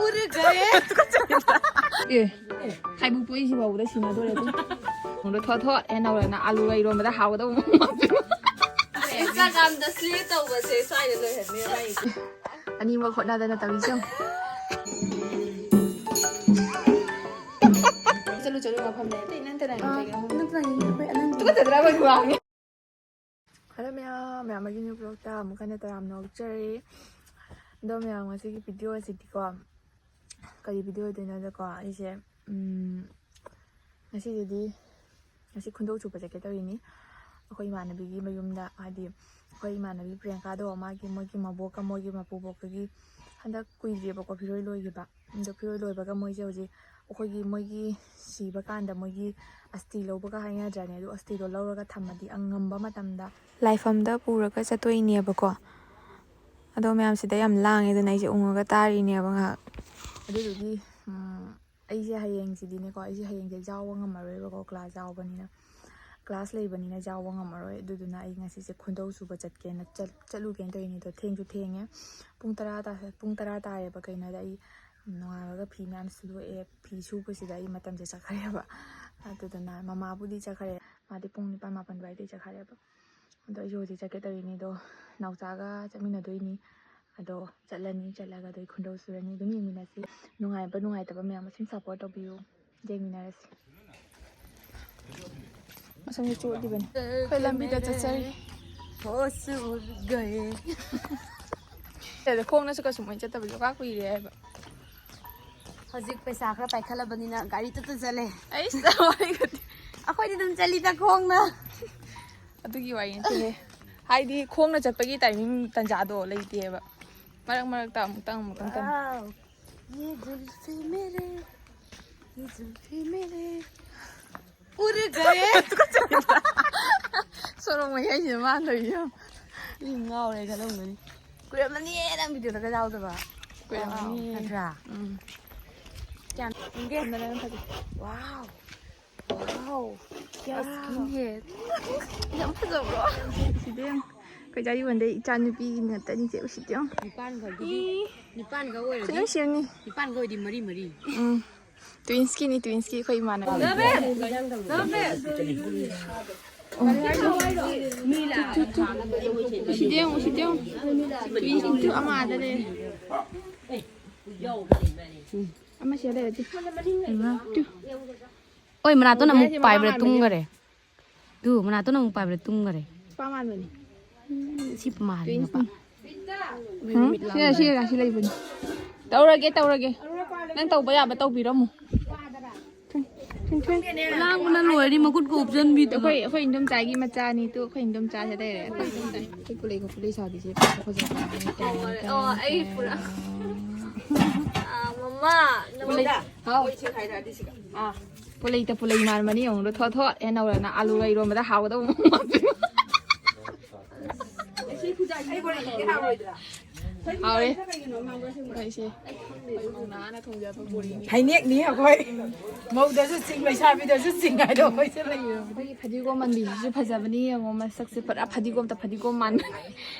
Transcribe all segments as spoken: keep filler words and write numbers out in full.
ꯎꯔꯒ ꯑꯦ, ꯍꯥꯏꯕꯨ ꯄꯣꯛꯏꯁꯤ ꯐꯥꯎꯕꯗ ꯁꯤꯟꯅꯗꯣꯔꯦ ꯑꯗꯨꯝ꯫ ꯊꯣꯠ ꯊꯣꯠ ꯍꯦꯟꯅ ꯍꯧꯔꯅ ꯑꯂꯨꯒ ꯏꯔꯣꯟꯕꯗ ꯍꯥꯎꯒꯗꯧꯕ ꯃꯑꯣꯡ꯫ ꯏꯟꯁꯇꯥꯒ꯭ꯔꯥꯝꯗ ꯁ꯭ꯂꯦ ꯇꯧꯕꯁꯦ ꯁ꯭ꯋꯥꯏꯗ ꯂꯣꯏꯍꯟꯕꯤꯔꯣ ꯍꯥꯏꯁꯦ꯫ ꯑꯅꯤꯃꯛ ꯍꯣꯠꯅꯗꯅ ꯇꯧꯔꯤꯁꯦ ꯌꯦꯡꯉꯨ꯫ ꯆꯠꯂꯨ ꯆꯠꯂꯨ ꯃꯐꯝ ꯂꯩ ꯑꯇꯩ ꯅꯪ ꯇꯅꯥꯏ ꯀꯩꯒꯤꯅꯣ ꯈꯪꯗꯦ꯫ ꯇꯨꯀꯠꯆꯗ꯭ꯔꯕ ꯑꯩ ꯋꯥꯡꯉꯦ꯫ ꯍꯜꯂꯣ ꯃꯌꯥꯝ, ꯃꯌꯥꯝ ꯑꯃꯒꯤ new vlogꯇ ꯑꯃꯨꯛ ꯍꯟꯅ ꯇꯔꯥꯝꯅ ꯑꯣꯛꯆꯔꯤ꯫ ꯑꯗꯣ ꯃꯌꯥꯝ ꯉꯁꯤꯒꯤ video ꯑꯁꯤꯗꯤꯀꯣ ꯀꯔꯤ video ꯑꯣꯏꯗꯣꯏꯅꯣꯗꯀꯣ ꯑꯩꯁꯦ ꯎꯝ, ꯉꯁꯤꯁꯤꯗꯤ ꯉꯁꯤ ꯈꯨꯟꯗꯣꯛ ꯆꯨꯕ ꯆꯠꯀꯦ ꯇꯧꯔꯤꯅꯤ꯫ ꯑꯩꯈꯣꯏ ꯏꯃꯥꯟꯅꯕꯤꯒꯤ ꯃꯌꯨꯝꯗ ꯍꯥꯏꯗꯤ ꯑꯩꯈꯣꯏ ꯏꯃꯥꯟꯅꯕꯤ ꯄ꯭ꯔꯤꯌꯥꯡꯀꯥꯗꯣ ꯃꯥꯒꯤ ꯃꯣꯏꯒꯤ ꯃꯕꯣꯛꯀ ꯃꯣꯏꯒꯤ ꯃꯄꯨꯕꯣꯛꯇꯒꯤ ꯍꯟꯗꯛ ꯀꯨꯏꯗ꯭ꯔꯤꯕꯀꯣ ꯐꯤꯔꯣꯏ ꯂꯣꯏꯈꯤꯕ꯫ ꯑꯗꯣ ꯐꯤꯔꯣꯏ ꯂꯣꯏꯕꯒ ꯃꯣꯏꯁꯦ ꯍꯧꯖꯤꯛ ꯑꯩꯈꯣꯏꯒꯤ ꯃꯣꯏꯒꯤ ꯁꯤꯕ ꯀꯥꯟꯗ ꯃꯣꯏꯒꯤ ꯑꯁꯇꯤ ꯂꯧꯕꯒ ꯍꯥꯏꯅꯗ꯭ꯔꯅꯦ꯫ ꯑꯗꯨ ꯑꯁꯇꯤꯗꯣ ꯂꯧꯔꯒ ꯊꯝꯃꯗꯤ ꯑꯉꯝꯕ ꯃꯇꯝꯗ ꯂꯥꯏꯐꯝꯗ ꯄꯨꯔꯒ ꯆꯠꯇꯣꯏꯅꯦꯕꯀꯣ꯫ ꯑꯗꯣ ꯃꯌꯥꯝꯁꯤꯗ ꯌꯥꯝ ꯂꯥꯡꯉꯦ ꯑꯗꯨꯅ ꯑꯩꯁꯦ ꯎꯪꯉꯒ ꯇꯥꯔꯤꯅꯦꯕ ꯉꯥꯏꯍꯥꯛ꯫ ꯑꯗꯨꯗꯨꯒꯤ ꯎꯝ, ꯑꯩꯁꯦ ꯍꯌꯦꯡꯁꯤꯗꯤꯅꯦꯀꯣ ꯑꯩꯁꯦ ꯍꯌꯦꯡꯁꯦ ꯌꯥꯎꯕ ꯉꯝꯃꯔꯣꯏꯕꯀꯣ class ꯌꯥꯎꯕꯅꯤꯅ꯫ Class ꯂꯩꯕꯅꯤꯅ ꯌꯥꯎꯕ ꯉꯝꯃꯔꯣꯏ꯫ ꯑꯗꯨꯗꯨꯅ ꯑꯩ ꯉꯁꯤꯁꯦ ꯈꯨꯟꯗꯧ ꯆꯨꯕ ꯆꯠꯀꯦꯅ ꯆꯠ- ꯆꯠꯂꯨꯒꯦꯅ ꯇꯧꯔꯤꯅꯤ꯫ ꯑꯗꯣ ꯊꯦꯡꯁꯨ ꯊꯦꯡꯉꯦ꯫ ꯄꯨꯡ ꯇꯔꯥ ꯇꯥ- ꯄꯨꯡ ꯇꯔꯥ ꯇꯥꯔꯦꯕ꯫ ꯀꯩꯅꯣꯗ ꯑꯩ ꯅꯣꯡꯉꯥꯜꯂꯒ ꯐꯤ ꯃꯌꯥꯝ ꯁꯨꯗꯣꯛꯑꯦ꯫ ꯐꯤ ꯁꯨꯕꯁꯤꯗ ꯑꯩ ꯃꯇꯝꯁꯦ ꯆꯠꯈ꯭ꯔꯦꯕ꯫ ꯑꯗꯨꯗꯨꯅ ꯃꯃꯥꯕꯨꯗꯤ ꯆꯠꯈ꯭ꯔꯦ꯫ ꯃꯥꯗꯤ ꯄꯨꯡ ꯅꯤꯄꯥꯟ ꯃꯥꯄꯟ ꯑꯗꯨꯋꯥꯏꯗꯩ ꯆꯠꯈ꯭ꯔꯦꯕ꯫ ꯑꯗꯣ ꯑꯩꯁꯨ ꯍꯧꯖꯤꯛ ꯆꯠꯀꯦ ꯇꯧꯔꯤꯅꯤ꯫ ꯑꯗꯣ ꯅꯥꯎꯆꯥꯒ ꯆꯠꯃꯤꯟꯅꯗꯣꯏꯅꯤ꯫ ꯑꯗꯣ ꯆꯠꯂꯅꯤ, ꯆꯠꯂꯒ ꯑꯗꯣ ꯑꯩ ꯈꯨꯟꯗꯧ ꯆꯨꯔꯅꯤ꯫ ꯑꯗꯨꯝ ꯌꯦꯡꯃꯤꯟꯅꯁꯤ꯫ ꯅꯨꯡꯉꯥꯏꯕ ꯅꯨꯡꯉꯥꯏꯇꯕ ꯃꯌꯥꯝ ꯑꯁꯨꯝ support ꯇꯧꯕꯤꯌꯨ꯫ ꯌꯦꯡꯃꯤꯟꯅꯔꯁꯤ꯫ ꯃꯁꯝꯁꯦ ꯆꯣꯠꯂꯤꯕꯅꯤ꯫ ꯑꯩꯈꯣꯏ ꯂꯝꯕꯤꯗ ꯆꯠꯆꯔꯤ꯫ ꯍꯣꯁꯨꯒꯦ꯫ ꯑꯗ ꯈꯣꯡꯅꯁꯨ ꯀꯩꯁꯨ ꯃꯣꯏ ꯆꯠꯇꯕ ꯌꯣꯒꯥ ꯀꯨꯏꯔꯦ ꯍꯥꯏꯕ꯫ ꯍꯧꯖꯤꯛ ꯄꯩꯁꯥ ꯈꯔ ꯄꯥꯏꯈꯠꯂꯕꯅꯤꯅ ꯒꯥꯔꯤ ꯇꯞꯇ ꯆꯠꯂꯦ꯫ ꯑꯩꯁ, ꯋꯥꯔꯤꯒꯗꯤ꯫ ꯑꯩꯈꯣꯏꯗꯤ ꯑꯗꯨꯝ ꯆꯠꯂꯤꯗ ꯈꯣꯡꯅ꯫ ꯑꯗꯨꯒꯤ ꯋꯥꯔꯤ ꯅꯠꯇꯦꯍꯦ꯫ ꯍꯥꯏꯗꯤ ꯈꯣꯡꯅ ꯆꯠꯄꯒꯤ timing ꯇꯟꯖꯥꯗꯣ ꯂꯩꯇꯦꯕ꯫ ꯃꯔꯛ ꯃꯔꯛꯇ ꯑꯃꯨꯛꯇꯪ ꯑꯃꯨꯛꯇꯪ ꯇꯪ꯫ Wow. ये जुल्फे मेरे, ये जुल्फे मेरे। ꯎꯔꯒ ꯑꯦ꯫ ꯁꯣꯔꯣꯛ ꯃꯌꯥꯏꯁꯤꯗ ꯃꯥ ꯂꯩꯔꯤꯁꯦ ꯌꯦꯡꯉꯣ꯫ ꯃꯤ ꯉꯥꯎꯔꯦ ꯈꯜꯂꯝꯒꯅꯤ꯫ ꯀꯨꯏꯔꯝꯃꯅꯤꯌꯦ ꯅꯪ videoꯗꯒ ꯌꯥꯎꯗꯕ꯫ ꯀꯨꯏꯔꯝꯃꯅꯤ꯫ ꯅꯠꯇ꯭ꯔꯥ? ꯎꯝ꯫ ꯀꯌꯥꯝ ꯌꯦꯡꯒꯦ? ꯁꯣꯝꯗꯅ ꯌꯥꯝ ꯐꯖꯩ꯫ Wow. Wow. क्या skin है? ꯌꯥꯝ ꯐꯖꯕ꯭ꯔꯣ? ꯁꯤꯗ ꯌꯦꯡꯉꯣ꯫ ꯄꯩꯖꯥ ꯌꯣꯟꯗꯦ, ꯏꯆꯥ ꯅꯨꯄꯤꯒꯤ ꯉꯥꯛꯇꯅꯤ, ꯏꯆꯦ ꯎꯁꯤꯠꯇꯦ ꯌꯦꯡꯉꯨ꯫ ꯅꯤꯄꯥꯟꯒ ꯑꯣꯏꯗꯤ, ꯅꯤꯄꯥꯟꯒ ꯑꯣꯏꯔꯗꯤ, ꯈꯨꯅꯨꯡꯁꯤꯕꯅꯤ꯫ ꯅꯤꯄꯥꯟꯒ ꯑꯣꯏꯗꯤ ꯃꯔꯤ ꯃꯔꯤ꯫ ꯎꯝ꯫ ꯇ꯭ꯋꯤꯟꯁꯀꯤꯅꯤ, ꯇ꯭ꯋꯤꯟꯁꯀꯤ ꯑꯩꯈꯣꯏ ꯏꯃꯥꯟꯅꯕꯤ꯫ ꯎꯁꯤꯠꯇꯦ ꯌꯦꯡꯉꯨ, ꯎꯁꯤꯠꯇꯦ ꯌꯦꯡꯉꯨ꯫ ꯇ꯭ꯋꯤꯟꯁꯇꯨ ꯑꯃ ꯑꯥꯗ ꯂꯩꯔꯦ꯫ ꯑꯃ ꯁꯤꯗ ꯂꯩꯔꯦ, ꯇꯨ꯫ ꯇꯨ꯫ ꯑꯣꯏ, ꯃꯅꯥꯇꯣꯟ ꯑꯃꯨꯛ ꯄꯥꯏꯕ꯭ꯔꯥ ꯇꯨꯝꯈꯔꯦ꯫ ꯇꯨ, ꯃꯅꯥꯇꯣꯟ ꯑꯃꯨꯛ ꯄꯥꯏꯕ꯭ꯔꯥ ꯇꯨꯝꯈꯔꯦ꯫ ꯅꯨꯄꯥ ꯃꯥꯟꯕꯅꯤ꯫ ꯁꯤ ꯃꯥꯜꯂꯦ ꯅꯨꯄꯥ꯫ ꯎꯝ? ꯁꯤ, ꯁꯤ, ꯁꯤ ꯂꯩꯕꯅꯤ꯫ ꯇꯧꯔꯒꯦ, ꯇꯧꯔꯒꯦ꯫ ꯅꯪ ꯇꯧꯕ ꯌꯥꯕ ꯇꯧꯕꯤꯔꯝꯃꯨ꯫ ꯂꯥꯡꯕꯅ ꯂꯣꯏꯔꯦ, ꯃꯈꯨꯠꯀ ꯎꯞꯖꯟꯕꯤꯗꯅ꯫ ꯑꯩꯈꯣꯏ, ꯑꯩꯈꯣꯏ ꯏꯟꯗꯣꯝꯆꯥꯒꯤ ꯃꯆꯥꯅꯤ ꯇꯨ, ꯑꯩꯈꯣꯏ ꯏꯟꯗꯣꯝꯆꯥꯁꯦ ꯂꯩꯔꯦ꯫ ꯑꯩꯈꯣꯏ ꯏꯟꯗꯣꯝꯆꯥ꯫ ꯑꯩꯈꯣꯏ ꯄꯨꯂꯩ ꯈꯣꯠꯄꯨ ꯂꯩꯁꯥꯕꯤꯁꯦ ꯐꯖ ꯐꯖꯕ꯫ ꯑꯣ, ꯑꯩ ꯄꯨꯔꯥ꯫ ꯑꯥ, ꯃꯃꯥ, ꯅꯉꯣꯟꯗ꯫ ꯍꯥꯎ꯫ ꯑꯥ, ꯄꯨꯂꯩꯇ ꯄꯨꯂꯩ ꯃꯥꯟꯕꯅꯤ ꯌꯦꯡꯉꯨꯗ, ꯊꯣꯠ ꯊꯣꯠ ꯍꯦ ꯅꯧꯔꯅ ꯑꯂꯨꯒ ꯏꯔꯣꯟꯕꯗ ꯍꯥꯎꯒꯗꯧꯕ ꯃꯑꯣꯡ ꯃꯥꯟꯕꯅꯤ꯫ ꯍꯥꯎꯔꯦ꯫ ꯑꯩꯈꯣꯏꯁꯦ, ꯑꯩꯈꯣꯏ ꯃꯧꯅꯥꯅ ꯊꯣꯡꯖꯕ ꯕꯣꯔꯤꯅꯤ꯫ ꯍꯩꯅꯦꯛꯅꯤ ꯑꯩꯈꯣꯏ꯫ ꯃꯧꯗꯁꯨ ꯆꯤꯡ, ꯂꯩꯁꯥꯕꯤꯗꯁꯨ ꯆꯤꯡ ꯍꯥꯏꯗꯣ ꯑꯩꯈꯣꯏꯁꯦ ꯂꯩꯔꯕꯅꯤ꯫ ꯑꯩꯈꯣꯏꯒꯤ ꯐꯗꯤꯒꯣꯝ ꯃꯟꯕꯤꯁꯤꯁꯨ ꯐꯖꯕꯅꯤ ꯌꯦꯡꯉꯣ, ꯃꯁꯛꯁꯦ ꯄꯨꯔꯥ ꯐꯗꯤꯒꯣꯝꯇ ꯐꯗꯤꯒꯣꯝ ꯃꯥꯟꯕꯅꯤ꯫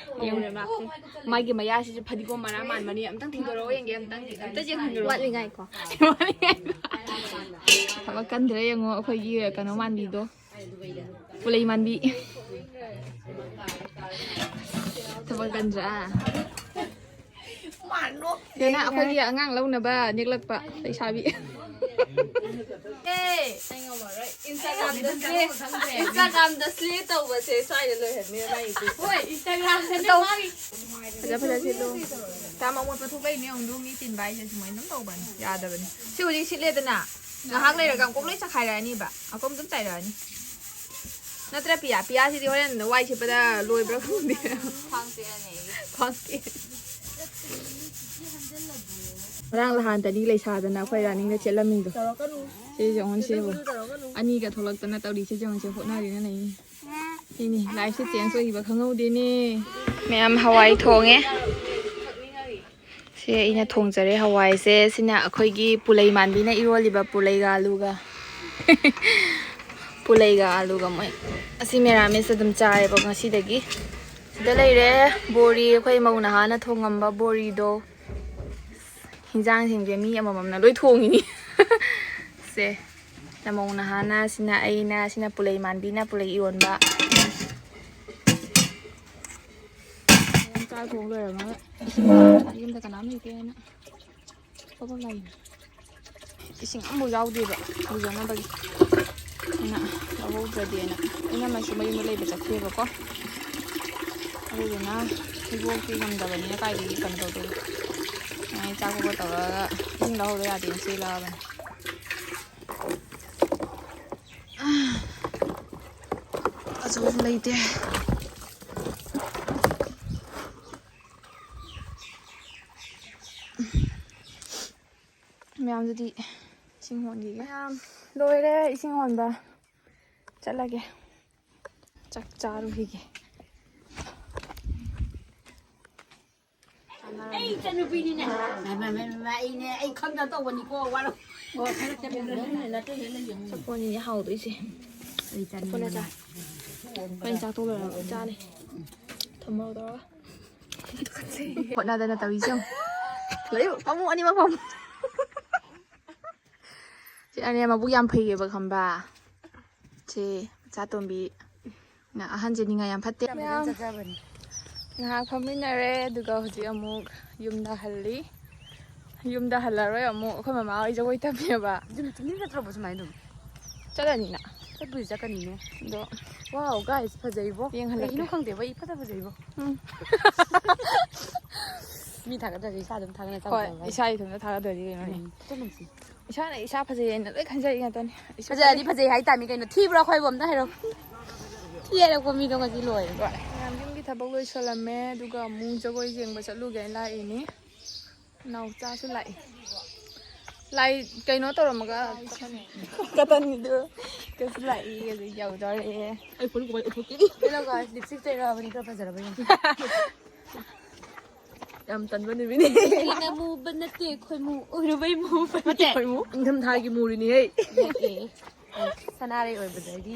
ꯌꯦꯡꯉꯣ꯫ ꯃꯥꯒꯤ ꯃꯌꯥꯁꯤꯁꯨ ꯐꯗꯤꯒꯣꯝ ꯃꯅꯥ ꯃꯥꯟꯕꯅꯤ꯫ ꯑꯝꯇꯪ ꯊꯤꯟꯗꯣꯔꯛꯑꯣ ꯌꯦꯡꯒꯦ, ꯑꯝꯇꯪ, ꯑꯝꯇ ꯌꯦꯡꯍꯟꯕꯤꯔꯛꯑꯣ꯫ ꯋꯥꯠꯂꯤꯉꯥꯏꯀꯣ꯫ ꯋꯥꯠꯂꯤꯉꯥꯏꯀꯣ꯫ ꯊꯕꯛ ꯀꯟꯗ꯭ꯔꯦ ꯌꯦꯡꯉꯣ, ꯑꯩꯈꯣꯏꯒꯤ ꯀꯩꯅꯣ ꯃꯥꯟꯕꯤꯗꯣ꯫ ꯄꯨꯂꯩ ꯃꯥꯟꯕꯤ꯫ ꯊꯕꯛ ꯀꯟꯗ꯭ꯔꯥ? ꯁꯤꯅ ꯑꯩꯈꯣꯏꯒꯤ ꯑꯉꯥꯡ ꯂꯧꯅꯕ ꯅꯦꯛꯂꯛꯄ ꯂꯩꯁꯥꯕꯤ꯫ ꯑꯦ, ꯑꯩ ꯉꯝꯃꯔꯣꯏ꯫ Instagram-ꯗ slay, Instagram-ꯗ slay ꯇꯧꯕꯁꯦ ꯁ꯭ꯋꯥꯏꯗ ꯂꯣꯏꯍꯟꯅꯤ ꯃꯥꯒꯤꯗꯤ꯫ ꯍꯣꯏ, Instagram-ꯗꯅꯦ ꯇꯧ꯫ ꯃꯥꯒꯤ꯫ ꯐꯖ ꯐꯖ ꯁꯦꯠꯂꯨ꯫ ꯇꯥ ꯃꯃꯣꯠꯄ ꯊꯣꯛꯂꯛꯏꯅꯦ ꯑꯃꯨꯛ ꯃꯤ ꯆꯤꯟꯕ ꯍꯥꯏꯁꯦ ꯁꯨꯃꯥꯏꯅ ꯑꯗꯨꯝ ꯇꯧꯕꯅꯤ, ꯌꯥꯗꯕꯅꯤ꯫ ꯁꯤ ꯍꯧꯖꯤꯛ ꯁꯤꯠꯂꯦꯗꯅ, ꯉꯥꯏꯍꯥꯛ ꯂꯩꯔꯒ ꯑꯃꯨꯛ ꯂꯣꯏ ꯆꯈꯥꯏꯔꯛꯑꯅꯤꯕ, ꯑꯀꯨꯝ ꯑꯗꯨꯝ ꯆꯥꯏꯔꯛꯑꯅꯤ꯫ ꯅꯠꯇ꯭ꯔ ꯄꯤꯌꯥ? ꯄꯤꯌꯥꯁꯤꯗꯤ ꯍꯣꯔꯦꯟ ꯋꯥꯏ ꯁꯤꯠꯄꯗ ꯂꯣꯏꯕ꯭ꯔꯥ ꯈꯪꯗꯦ꯫ ꯈ꯭ꯋꯥꯡ ꯆꯤꯛꯑꯅꯤ ꯑꯩꯒꯤ꯫ ꯈ꯭ꯋꯥꯡ ꯆꯤꯛꯑꯅꯤ꯫ ꯉꯔꯥꯡ ꯅꯍꯥꯟꯇꯅꯤ ꯂꯩꯁꯥꯗꯅ ꯑꯩꯈꯣꯏ ꯔꯥꯅꯤꯡꯗ ꯆꯦꯜꯂꯝꯃꯤꯗꯣ꯫ ꯇꯧꯔꯛꯀꯅꯨ꯫ ꯁꯤꯁꯦ ꯑꯃꯨꯛ ꯁꯤꯕꯨ꯫ ꯇꯧꯔꯛꯀꯅꯨ꯫ ꯑꯅꯤꯒ ꯊꯣꯛꯂꯛꯇꯅ ꯇꯧꯔꯤꯁꯦ ꯌꯦꯡꯉꯨꯁꯦ, ꯍꯣꯠꯅꯔꯤꯅ ꯂꯩꯅꯤ꯫ ꯁꯤꯅꯤ, life-ꯁꯦ change ꯑꯣꯏꯈꯤꯕ ꯈꯪꯍꯧꯗꯦꯅꯦ꯫ ꯃꯌꯥꯝ ꯍꯋꯥꯏ ꯊꯣꯡꯉꯦ꯫ ꯁꯤ ꯑꯩꯅ ꯊꯣꯡꯖꯔꯦ ꯍꯋꯥꯏꯁꯦ꯫ ꯁꯤꯅ ꯑꯩꯈꯣꯏꯒꯤ ꯄꯨꯂꯩ ꯃꯥꯟꯕꯤꯅ ꯏꯔꯣꯜꯂꯤꯕ ꯄꯨꯂꯩꯒ ꯑꯂꯨꯒ꯫ ꯄꯨꯂꯩꯒ ꯑꯂꯨꯒ ꯃꯣꯏ꯫ ꯑꯁꯤ ꯃꯦꯔꯥꯃꯦꯁ ꯑꯗꯨꯝ ꯆꯥꯔꯦꯕ ꯉꯁꯤꯗꯒꯤ꯫ ꯁꯤꯗ ꯂꯩꯔꯦ ꯕꯣꯔꯤ, ꯑꯩꯈꯣꯏ ꯃꯧ ꯅꯍꯥꯅ ꯊꯣꯡꯉꯝꯕ ꯕꯣꯔꯤꯗꯣ꯫ ꯍꯤꯟꯖꯥꯡꯁꯤꯡꯁꯦ ꯃꯤ ꯑꯃꯃꯝꯅ ꯂꯣꯏ ꯊꯣꯡꯉꯤꯅꯤ꯫ ꯁꯦ, ꯅꯃꯧ ꯅꯍꯥꯅ, ꯁꯤꯅ ꯑꯩꯅ, ꯁꯤꯅ ꯄꯨꯂꯩ ꯃꯥꯟꯕꯤꯅ ꯄꯨꯂꯩ ꯏꯔꯣꯟꯕ꯫ ꯆꯥꯛ ꯊꯣꯡ ꯂꯣꯏꯔꯝꯃꯒ ꯏꯁꯤꯡ ꯌꯨꯝꯗ ꯀꯅꯥꯝ ꯂꯩꯇꯦꯅ ꯊꯣꯛꯂꯛ ꯂꯥꯛꯏꯅꯤ꯫ ꯏꯁꯤꯡ ꯑꯃꯐꯥꯎ ꯌꯥꯎꯗꯦꯕ ꯂꯨꯖꯅꯕꯒꯤ꯫ ꯑꯩꯅ ꯂꯧꯍꯧꯗ꯭ꯔꯗꯤꯅ꯫ ꯏꯅꯝꯃꯁꯨ ꯃꯌꯨꯝꯗ ꯂꯩꯕ ꯆꯠꯈꯤꯑꯕꯀꯣ꯫ ꯑꯗꯨꯗꯨꯅ ꯏꯕꯣꯛꯇꯤ ꯉꯝꯗꯕꯅꯤꯅ ꯀꯥꯏꯗꯒꯤ ꯀꯩꯅꯣ ꯇꯧꯗꯣꯏꯅꯣ? ꯑꯩ ꯆꯥꯛ ꯈꯣꯠꯄ ꯇꯧꯔꯒ ꯏꯁꯤꯡ ꯂꯧꯍꯧꯗ ꯌꯥꯗꯦꯅ ꯆꯦꯜꯂꯛꯑꯕꯅꯤ꯫ ꯑꯆꯧꯕ ꯂꯩꯇꯦ꯫ ꯃꯌꯥꯝꯗꯨꯗꯤ ꯏꯁꯤꯡ ꯍꯣꯟꯈꯤꯒꯦ꯫ ꯃꯌꯥꯝ ꯂꯣꯏꯔꯦ ꯏꯁꯤꯡ ꯍꯣꯟꯕ꯫ ꯆꯠꯂꯒꯦ꯫ ꯆꯥꯛ ꯆꯥꯔꯨꯈꯤꯒꯦ꯫ ꯑꯩ ꯏꯆꯟꯅꯨꯄꯤꯅꯤꯅꯦ꯫ ꯃꯥ, ꯃꯥ, ꯃꯥ, ꯃꯥ, ꯑꯩꯅꯦ, ꯑꯩ ꯈꯪꯗ ꯇꯧꯕꯅꯤꯀꯣ, ꯋꯥꯔꯧ-, ꯆꯥꯛꯀꯣꯟꯁꯤꯅꯦ ꯍꯥꯎꯗꯣꯏꯁꯦ꯫ ꯑꯩ ꯆꯥꯅꯤꯡꯕꯅ꯫ ꯑꯩꯈꯣꯏꯅ ꯆꯥꯛ ꯇꯣꯛ ꯂꯣꯏꯔꯒ ꯆꯥꯅꯤ꯫ ꯊꯨꯝ ꯃꯣꯔꯣꯛ ꯇꯧꯔꯒ꯫ ꯍꯣꯠꯅꯗꯅ ꯇꯧꯔꯤꯁꯦ ꯌꯦꯡꯉꯨ꯫ ꯂꯣꯏ ꯐꯃꯨꯡ ꯑꯅꯤꯃꯛ ꯐꯃꯨꯡ꯫ ꯁꯤ ꯑꯅꯦ ꯃꯕꯨꯛ ꯌꯥꯝ ꯐꯩꯌꯦꯕ, ꯈꯪꯕ꯭ꯔꯥ? ꯁꯤ ꯃꯆꯥꯇꯣꯝꯕꯤ꯫ ꯅ ꯑꯍꯟꯁꯦ ꯅꯤꯡꯉꯥꯏ ꯌꯥꯝ ꯐꯠꯇꯦ꯫ ꯃꯌꯥꯝ ꯉꯥꯏꯍꯥꯛ ꯐꯝꯃꯤꯟꯅꯔꯦ, ꯑꯗꯨꯒ ꯍꯧꯖꯤꯛ ꯑꯃꯨꯛ ꯌꯨꯝꯗ ꯍꯜꯂꯤ꯫ ꯌꯨꯝꯗ ꯍꯜꯂꯔꯣꯏ ꯑꯃꯨꯛ, ꯑꯩꯈꯣꯏ ꯃꯃꯥ ꯍꯣꯏ ꯖꯒꯣꯏ ꯇꯝꯃꯦꯕ꯫ ꯌꯨꯝ ꯇꯨꯃꯤꯟ ꯆꯠꯇ꯭ꯔꯕꯣ ꯁꯨꯃꯥꯏꯅ ꯑꯗꯨꯝ? ꯆꯠꯂꯅꯤꯅ꯫ ꯆꯠꯄꯨꯗꯤ ꯆꯠꯀꯅꯤꯅꯦ꯫ ꯑꯗꯣ wow, guys, ꯐꯖꯩꯕꯣ꯫ ꯌꯦꯡꯍꯜꯂꯛꯀꯦ꯫ ꯀꯩꯒꯤꯅꯣ ꯈꯪꯗꯦꯕ, ꯏꯐꯗ ꯐꯖꯩꯕꯣ꯫ ꯎꯝ꯫ ꯃꯤ ꯊꯥꯒꯠꯇ꯭ꯔꯁꯨ ꯏꯁꯥ ꯑꯗꯨꯝ ꯊꯥꯒꯠꯅ ꯍꯣꯏ, ꯆꯥꯎꯊꯣꯛꯑꯒ꯫ ꯏꯁꯥ ꯏꯊꯟꯇ ꯊꯥꯒꯠꯇ꯭ꯔꯗꯤ ꯀꯩꯅꯣꯅꯦ꯫ ꯎꯝ, ꯆꯠꯂꯨꯁꯤ꯫ ꯏꯁꯥꯅ ꯏꯁꯥ ꯐꯖꯩ ꯍꯥꯏꯅ ꯂꯣꯏ ꯈꯟꯖꯔꯤ ꯉꯥꯛꯇꯅꯤ꯫ ꯏꯁꯥ ꯐꯖꯔꯗꯤ ꯐꯖꯩ ꯍꯥꯏ ꯇꯥꯃꯤ ꯀꯩꯅꯣ꯫ ꯊꯤꯕ꯭ꯔꯣ ꯑꯩꯈꯣꯏꯕꯨ ꯑꯝꯇ ꯍꯥꯏꯔꯛꯑꯣ꯫ ꯊꯤ ꯍꯥꯏꯔꯛꯄ ꯃꯤꯗꯣ ꯉꯁꯤ ꯂꯣꯏꯔꯦ꯫ ꯍꯣꯏ꯫ ꯃꯌꯥꯝ ꯌꯨꯝꯒꯤ ꯊꯕꯛ ꯂꯣꯏꯁꯜꯂꯝꯃꯦ, ꯑꯗꯨꯒ ꯑꯃꯨꯛ ꯖꯒꯣꯏ ꯌꯦꯡꯕ ꯆꯠꯂꯨꯒꯦꯅ ꯂꯥꯛꯏꯅꯤ꯫ ꯅꯥꯎꯆꯥꯁꯨ ꯂꯥꯛꯏ꯫ ꯂꯥꯏ ꯀꯩꯅꯣ ꯇꯧꯔꯝꯃꯒ ꯀꯇꯟꯒꯤꯗꯨ ꯀꯩꯁꯨ ꯂꯥꯛꯏ, ꯑꯗꯨ ꯌꯧꯗꯧꯔꯦ꯫ ꯑꯩ ꯐꯨꯔꯤꯠ ꯀꯃꯥꯏ ꯎꯠꯊꯣꯛꯀꯦ? Hello guys, lipstick ꯇꯩꯔꯛꯑꯕꯅꯤ, ꯈꯔ ꯐꯖꯔꯕ ꯌꯦꯡꯉꯣ꯫ ꯌꯥꯝ ꯇꯟꯕ ꯅꯨꯃꯤꯠꯅꯤ꯫ ꯏꯁꯀꯤꯟ ꯑꯃꯨꯕ ꯅꯠꯇꯦ, ꯈꯣꯏꯃꯨ ꯑꯣꯏꯔꯨꯕꯩ ꯃꯨꯕꯅꯦ꯫ ꯅꯠꯇꯦ, ꯈꯣꯏꯃꯨ? ꯏꯪꯊꯝꯊꯥꯒꯤ ꯃꯨꯔꯤꯅꯤꯍꯦ꯫ ꯅꯠꯇꯦ꯫ ꯁꯅꯥꯔꯩ ꯑꯣꯏꯕꯗꯒꯤ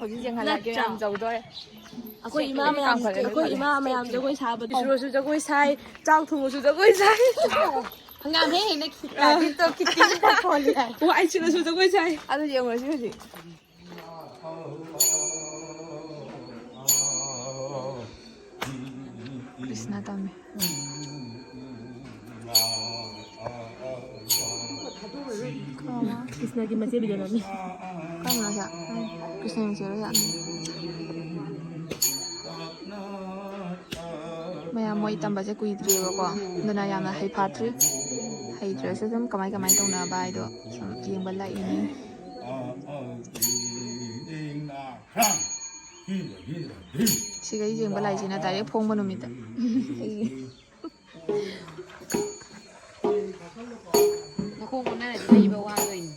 ꯍꯧꯖꯤꯛ ꯌꯦꯡꯍꯜꯂꯛꯀꯦ, ꯅꯠꯇ꯭ꯔꯥ? ꯌꯥꯝ ꯆꯧꯗꯣꯔꯦ꯫ ꯑꯩꯈꯣꯏ ꯏꯃꯥ ꯃꯌꯥꯝ, ꯀꯥꯝꯈꯠꯂꯦ, ꯑꯩꯈꯣꯏ ꯏꯃꯥ ꯃꯌꯥꯝ ꯖꯒꯣꯏ ꯁꯥꯕꯗꯣ꯫ ꯏꯁꯣꯔꯁꯨ ꯖꯒꯣꯏ ꯁꯥꯏ, ꯆꯥꯛ ꯊꯣꯡꯕꯁꯨ ꯖꯒꯣꯏ ꯁꯥꯏ꯫ ꯍꯪꯒꯥꯝ ꯍꯦꯛ ꯍꯦꯛꯅ ꯈꯤꯇꯪ ꯈꯤꯇꯪ ꯈꯣꯜꯂꯤ ꯍꯥꯏ꯫ ꯋꯥꯏ ꯁꯤꯠꯂꯁꯨ ꯖꯒꯣꯏ ꯁꯥꯏ꯫ ꯑꯗꯨ ꯌꯦꯡꯉꯨꯔꯁꯤ ꯍꯧꯖꯤꯛ꯫ ꯀ꯭ꯔꯤꯁꯅ ꯇꯝꯃꯦ꯫ ꯀ꯭ꯔꯤꯁꯅꯒꯤ ꯃꯆꯦ ꯕꯤꯗ꯭ꯌꯥꯅꯟꯗꯤ꯫ ꯀꯔꯝꯕꯅꯣ ꯁꯦ? ꯀ꯭ꯔꯤꯁꯅꯒꯤ ꯃꯆꯦꯔꯣ ꯁꯦ? ꯃꯌꯥꯝ ꯃꯣꯏ ꯇꯝꯕꯁꯦ ꯀꯨꯏꯗ꯭ꯔꯤꯕꯀꯣ, ꯑꯗꯨꯅ ꯌꯥꯝꯅ ꯍꯩꯐꯥꯠꯇ꯭ꯔꯤ꯫ ꯍꯩꯇ꯭ꯔꯁꯨ ꯑꯗꯨꯝ ꯀꯃꯥꯏ ꯀꯃꯥꯏ ꯇꯧꯅꯕ ꯍꯥꯏꯗꯣ ꯁꯨꯝ ꯌꯦꯡꯕ ꯂꯥꯛꯏꯅꯤ꯫ ꯁꯤꯒ ꯌꯦꯡꯕ ꯂꯥꯛꯏꯁꯤꯅ direct ꯐꯣꯡꯕ ꯅꯨꯃꯤꯠꯇ꯫ ꯅꯈꯣꯡ ꯑꯣꯟꯅꯔꯗꯤ ꯂꯩꯕ ꯋꯥꯗꯣꯏꯅꯤ꯫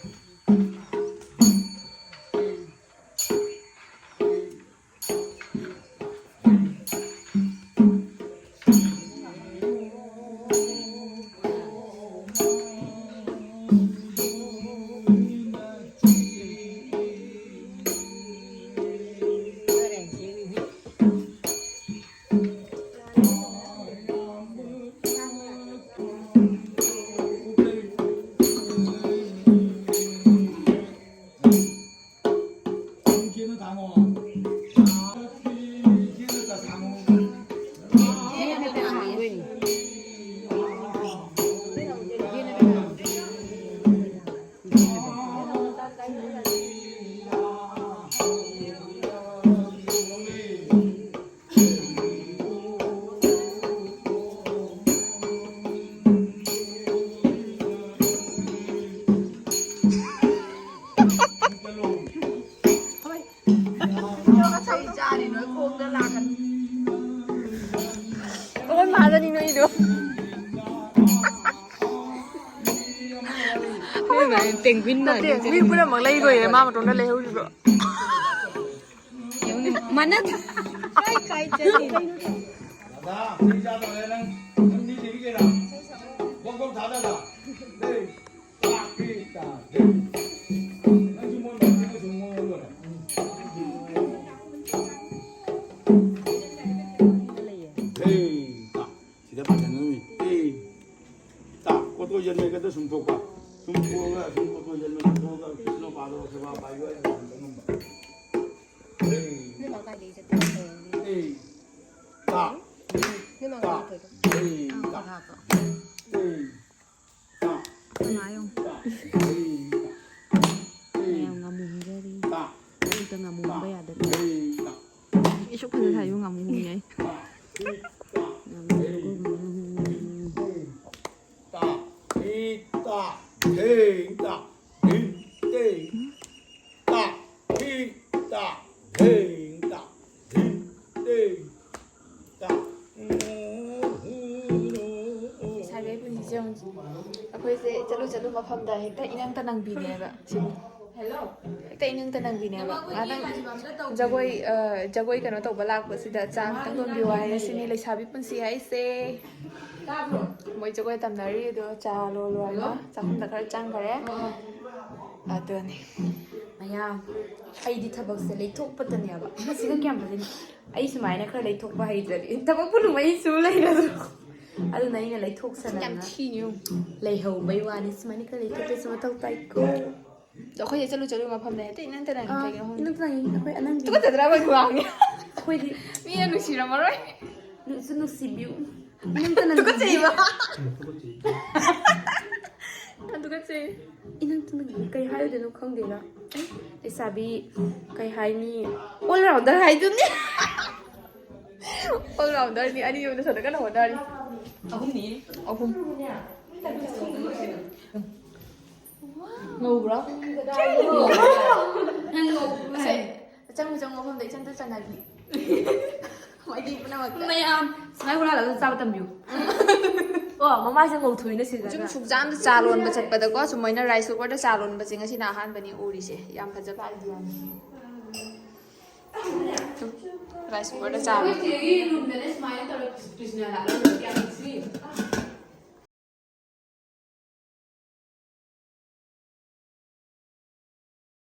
ꯑꯩꯈꯣꯏ ꯃꯥꯗꯅꯤ ꯅꯣꯏꯗꯣ꯫ ꯅꯣꯏ ꯃꯥ ꯄꯦꯡꯒ꯭ꯋꯤꯟ ꯅꯠꯇꯦ, ꯃꯥꯜꯂꯦ꯫ ꯃꯤ ꯄꯨꯝꯅꯃꯛ ꯂꯩꯔꯣꯏꯌꯦ, ꯃꯥ ꯃꯇꯣꯝꯇ ꯂꯩꯍꯧꯔꯤꯕ꯫ ꯌꯦꯡꯉꯨꯅꯦ, ꯃꯥꯅ ꯀꯥꯏ ꯀꯥꯏ ꯆꯠꯂꯤ? ꯗꯥꯗꯥ, ꯆꯩ ꯆꯥꯗꯧꯔꯦ ꯅꯪ꯫ ꯅꯪ ꯃꯤ ꯂꯤꯔꯤ ꯀꯩꯅꯣ? ꯕꯣꯛ ꯕꯣꯛ ꯊꯥꯗ ꯂꯥꯛ꯫ ꯂꯥꯛꯄꯤ ꯇꯥꯗꯦ꯫ ꯅꯪꯁꯨ ꯃꯣꯏ ꯃꯆꯤꯟꯗ ꯁꯨꯝ ꯉꯥꯡꯉꯒ ꯑꯦ, ꯇꯥ, ꯀꯣꯠꯊꯣꯛ ꯌꯦꯟ ꯃꯩꯒꯗ ꯁꯨꯝ ꯊꯣꯛꯄ꯫ ꯁꯨꯝ ꯊꯣꯛꯑꯒ, ꯁꯨꯝ ꯀꯣꯠꯊꯣꯛ ꯌꯦꯟ ꯃꯩꯒ ꯊꯣꯛꯑꯒ, ꯀ꯭ꯔꯤꯁꯅ ꯄꯥꯗꯣ ꯁꯦꯕꯥ ꯄꯥꯏꯕ ꯍꯥꯏꯅ ꯉꯝꯕ꯫ ꯑꯦ, ꯅꯣꯏ ꯃꯥ ꯀꯥꯏꯗꯒꯤ ꯆꯠꯇꯣꯏꯅꯣ? ꯑꯦ, ꯇꯥ, ꯅꯣꯏ ꯃꯥ ꯇꯥ, ꯀꯥꯏꯗ ꯆꯠꯇꯣꯏꯅꯣ? ꯑꯦ, ꯑꯥ, ꯇꯥ, ꯍꯥꯞꯄꯣ꯫ ꯑꯦ, ꯇꯥ, ꯑꯩꯈꯣꯏ ꯃꯥ ꯌꯦꯡꯉꯨ꯫ ꯇꯥ, ꯑꯦ, ꯇꯥ, ꯑꯦ, ꯃꯌꯥꯝ ꯉꯥꯃꯨ ꯍꯨꯟꯖꯔꯤ꯫ ꯇꯥ, ꯑꯌꯨꯛꯇ ꯉꯥꯃꯨ ꯍꯨꯟꯕ ꯌꯥꯗꯦ꯫ ꯑꯦ, ꯇꯥ, ꯑꯩꯁꯨ ꯐꯖꯅ ꯍꯥꯏꯌꯨ, ꯉꯥꯃꯨ ꯍꯨꯟꯅꯤꯡꯉꯦ꯫ ꯇꯥ, ꯑꯦ, ꯇꯥ, ꯉꯥꯃꯨ ꯍꯨꯟꯅꯤꯡꯉꯦ꯫ ꯇꯥ, ꯍꯤ, ꯇꯥ, ꯙꯦꯡ, ꯇꯥ, ꯙꯤꯟ, ꯇꯦꯡ꯫ ꯇꯥ, ꯍꯤ, ꯇꯥ, ꯙꯦꯡ, ꯇꯥ, ꯙꯤꯟ, ꯇꯦꯡ꯫ ꯇꯥ, ꯎ, ꯍꯨ, ꯅꯨ, ꯎ꯫ ꯂꯩꯁꯥꯕꯤ ꯄꯨꯟꯁꯤꯁꯦ ꯌꯦꯡꯉꯨ꯫ ꯑꯩꯈꯣꯏꯁꯦ ꯆꯠꯂꯨ ꯆꯠꯂꯨ ꯃꯐꯝꯗ ꯍꯦꯛꯇ ꯏꯅꯪ ꯇꯅꯪꯕꯤꯅꯦꯕ꯫ ꯁꯤ ꯍꯦꯛꯇ ꯏꯅꯪ ꯇꯅꯪꯕꯤꯅꯦꯕ꯫ ꯉꯥꯛꯇꯪ ꯖꯒꯣꯏ, ꯑ, ꯖꯒꯣꯏ ꯀꯩꯅꯣ ꯇꯧꯕ ꯂꯥꯛꯄꯁꯤꯗ ꯆꯥ ꯈꯤꯇꯪ ꯂꯣꯟꯕꯤꯌꯨ ꯍꯥꯏꯔꯦ꯫ ꯁꯤꯅꯤ ꯂꯩꯁꯥꯕꯤ ꯄꯨꯟꯁꯤ ꯍꯥꯏꯁꯦ꯫ ꯃꯣꯏ ꯖꯒꯣꯏ ꯇꯝꯅꯔꯤ ꯑꯗꯣ ꯆꯥ ꯂꯣꯜꯂꯣ ꯍꯥꯏꯅ ꯆꯥꯛꯈꯨꯝꯗ ꯈꯔ ꯆꯪꯈꯔꯦ꯫ ꯑꯗꯨꯅꯤ꯫ ꯃꯌꯥꯝ ꯑꯩꯗꯤ ꯊꯕꯛꯁꯦ ꯂꯩꯊꯣꯛꯄꯗꯅꯦꯕ꯫ ꯃꯁꯤꯒ ꯀꯌꯥꯝ ꯐꯖꯩ꯫ ꯑꯩ ꯁꯨꯃꯥꯏꯅ ꯈꯔ ꯂꯩꯊꯣꯛꯄ ꯍꯩꯇ꯭ꯔꯗꯤ ꯊꯕꯛ ꯄꯨꯝꯅꯃꯛ ꯑꯩ ꯁꯨ ꯂꯩꯔꯗ꯭ꯔꯣ? ꯑꯗꯨꯅ ꯑꯩꯅ ꯂꯩꯊꯣꯛꯁꯅꯅ ꯌꯥꯝ ꯊꯤꯅꯤ꯫ ꯂꯩꯍꯧꯕꯩ ꯋꯥꯅꯤ꯫ ꯁꯨꯃꯥꯏꯅ ꯈꯔ ꯂꯩꯊꯣꯛꯄꯁꯨ ꯃꯊꯧ ꯇꯥꯏꯀꯣ꯫ ꯑꯩꯈꯣꯏꯁꯦ ꯆꯠꯂꯨ ꯆꯠꯂꯨ ꯃꯐꯝꯗ ꯍꯦꯛꯇ ꯏꯅꯪ ꯇꯅꯪ ꯑꯥ, ꯀꯩꯒꯤꯅꯣ ꯈꯪꯗꯦ꯫ ꯏꯅꯪ ꯇꯅꯪ ꯑꯩꯈꯣꯏ ꯑꯅꯪꯕꯤ꯫ ꯇꯨꯀꯠꯆꯗ꯭ꯔꯥ ꯑꯩꯈꯣꯏ ꯈꯨꯍꯥꯡꯁꯦ? ꯑꯩꯈꯣꯏꯗꯤ ꯃꯤꯅ ꯅꯨꯡꯁꯤꯔꯝꯃꯔꯣꯏ꯫ ꯅꯨꯡꯁꯨ ꯅꯨꯡꯁꯤꯕꯤꯌꯨ꯫ ꯏꯅꯪ ꯇꯅꯪ ꯇꯨꯀꯠꯆꯩꯕ꯫ ꯌꯥꯝ ꯇꯨꯀꯠꯆꯩ꯫ ꯏꯅꯪ ꯇꯅꯪ ꯀꯩ ꯍꯥꯏꯔꯨꯗꯣꯏꯅꯣ ꯈꯪꯗꯦꯗ꯫ ꯂꯩꯁꯥꯕꯤ ꯀꯩ ꯍꯥꯏꯅꯤ? All rounder ꯍꯥꯏꯗꯨꯅꯤ꯫ All rounderꯅꯤ, ꯑꯅꯤ ꯑꯃꯗ ꯁꯣꯗ ꯀꯟꯅ ꯍꯣꯠꯅꯔꯤ꯫ ꯑꯍꯨꯝꯅꯤ꯫ ꯑꯍꯨꯝ꯫ ꯉꯧꯕ꯭ꯔꯣ? ꯁꯦ, ꯑꯆꯪ ꯑꯆꯪꯕ ꯃꯐꯝꯗ ꯏꯆꯟꯗ ꯆꯠꯅꯕꯤ꯫ ꯃꯥꯏꯗꯤ ꯄꯨꯝꯅꯃꯛꯇ꯫ ꯃꯌꯥꯝ ꯁꯨꯃꯥꯏ ꯍꯨꯔꯥꯜꯂꯒ ꯆꯥꯕ ꯇꯝꯕꯤꯌꯨ꯫ ꯑꯣ, ꯃꯃꯥꯏꯁꯦ ꯉꯧꯊꯣꯛꯏꯅ ꯁꯤꯗ꯫ ꯁꯨꯝ ꯁꯨꯛꯖꯥꯝꯗ ꯆꯥ ꯂꯣꯟꯕ ꯆꯠꯄꯗꯀꯣ, ꯁꯨꯝ ꯃꯣꯏꯅ rice cookerꯗ ꯆꯥ ꯂꯣꯟꯕꯁꯦ ꯉꯁꯤꯅ ꯑꯍꯥꯟꯕꯅꯤ ꯎꯔꯤꯁꯦ꯫ ꯌꯥꯝ ꯐꯖꯕ ideaꯅꯤ꯫ ꯁꯨꯝ rice cookerꯗ ꯆꯥ ꯂꯣꯟꯕ꯫ ꯑꯩꯈꯣꯏ ꯆꯦꯒꯤ roomꯗꯅꯦ ꯁꯨꯃꯥꯏꯅ ꯇꯧꯔ ꯀ꯭ꯔꯤꯁꯅ ꯂꯥꯛꯂꯝꯕꯗꯣ ꯀꯌꯥꯝ ꯅꯨꯡꯁꯤ꯫